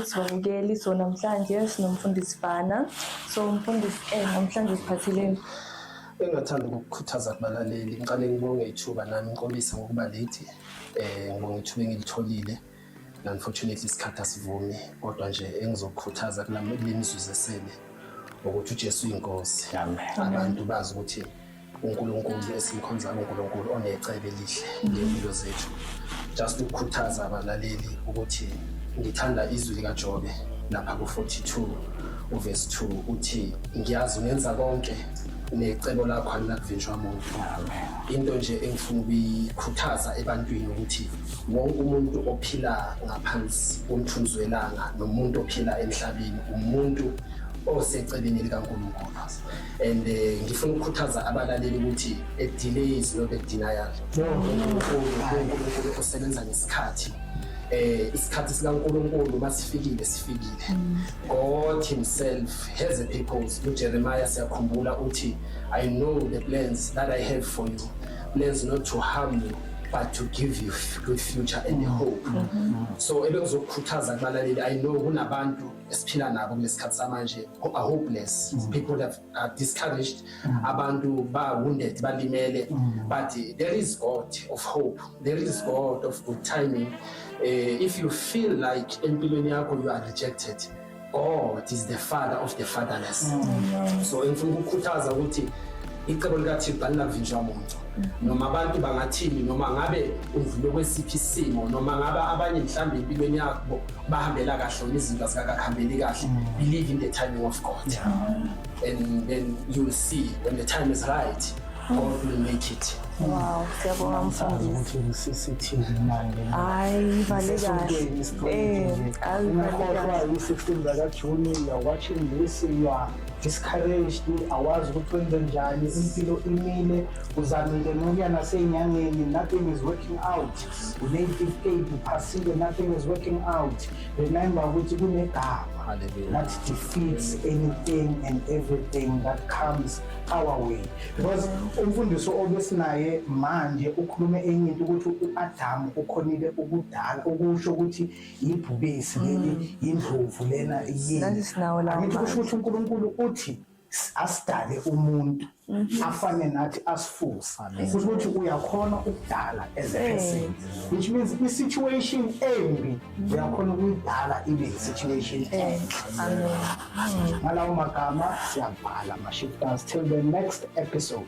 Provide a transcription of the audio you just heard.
Sibabukeli, so namhlanje sinomfundisi Fana. So umfundisi, namhlanje usiphatheleni? Engingathanda ukukukhuthaza kubalaleli, ngiqale ngibonge ithuba nami ngiqolise ngokuba late. Ngibonge ithuba engilitholile. Unfortunately isikhathi asivumi, kodwa nje engizokukhuthaza kule mizuzu esele ukuthi uJesu uyinkosi. Amen. Abantu bazi ukuthi uNkulunkulu esimkhonzayo uNkulunkulu onecebo elihle ngempilo zethu. Just ukukhuthaza abalaleli ukuthi ngithanda izwi likaJobe lapha ku-42 uverse 2, uthi, "Ngiyazi ungenza konke, necebo lakho alinakuvinjwa muntu." Into nje engifuna ukuyikhuthaza ebantwini ukuthi wonke umuntu ophila ngaphansi komthunzi welanga nomuntu ophila emhlabeni umuntu osecebeni likaNkulunkulu. And ngifuna ukukhuthaza abalaleli ukuthi a delay is not a denial. UNkulunkulu usebenza ngesikhathi. Isikhathi sikaNkulunkulu masifikile, sifikile. God himself has a purpose. UJeremiah, siyakhumbula, uthi, "I know the plans that I have for you, plans not to harm you but to give you good future and a hope." So ebengizokukhuthaza kubalaleli, I know kunabantu esiphila nabo kulesikhathi samanje who are hopeless. People have are discouraged, abantu ba wounded, balimele, but there is God of hope, there is God of good timing. If you feel like empilweni yakho you are rejected, God is the father of the fatherless. So engifuna ukukhuthaza ukuthi icebo likaThixo alinavinjwa muntu, noma abantu bangathini, noma ngabe undlule kwesiphi isimo, noma ngabe abanye mhlawumbe empilweni yakho bahambela kahle noma izinto azikakakuhambeli kahle. Believe in the timing of God and then you will see when the time is right, God will make it. Wow, siyabonga Angisazi mfundisi. Ukuthi sithini manje. Hayi, vale kahle. Hayi, vale Ungakhohlwa kahle. i-16 zakaJuni. You are watching this, you are discouraged, awazi ukuthi wenze njani, impilo imile, uzamile nokuya nasey'nyangeni, nothing is working out, une-certificate, uphasile, nothing is working out. Remember ukuthi kunegama Hallelujah. that defeats anything and everything that comes our way, because umfundisi obesinaye manje ukhulume enye into ukuthi u-Adamu ukhonile ukudala, ukusho ukuthi ibhubesi leli, indlovu lena yini. Nathi sinawo lawo Angithi kusho mandla. Ukuthi uNkulunkulu uthi asidale umuntu afane nathi, asifuze. Kusho ukuthi uyakhona ukudala as a person, which means i-situation embi uyakhona ukuyidala ibe i-situation enhle. Amen. Ngalawo magama siyabhala, ma-shifters, till the next episode.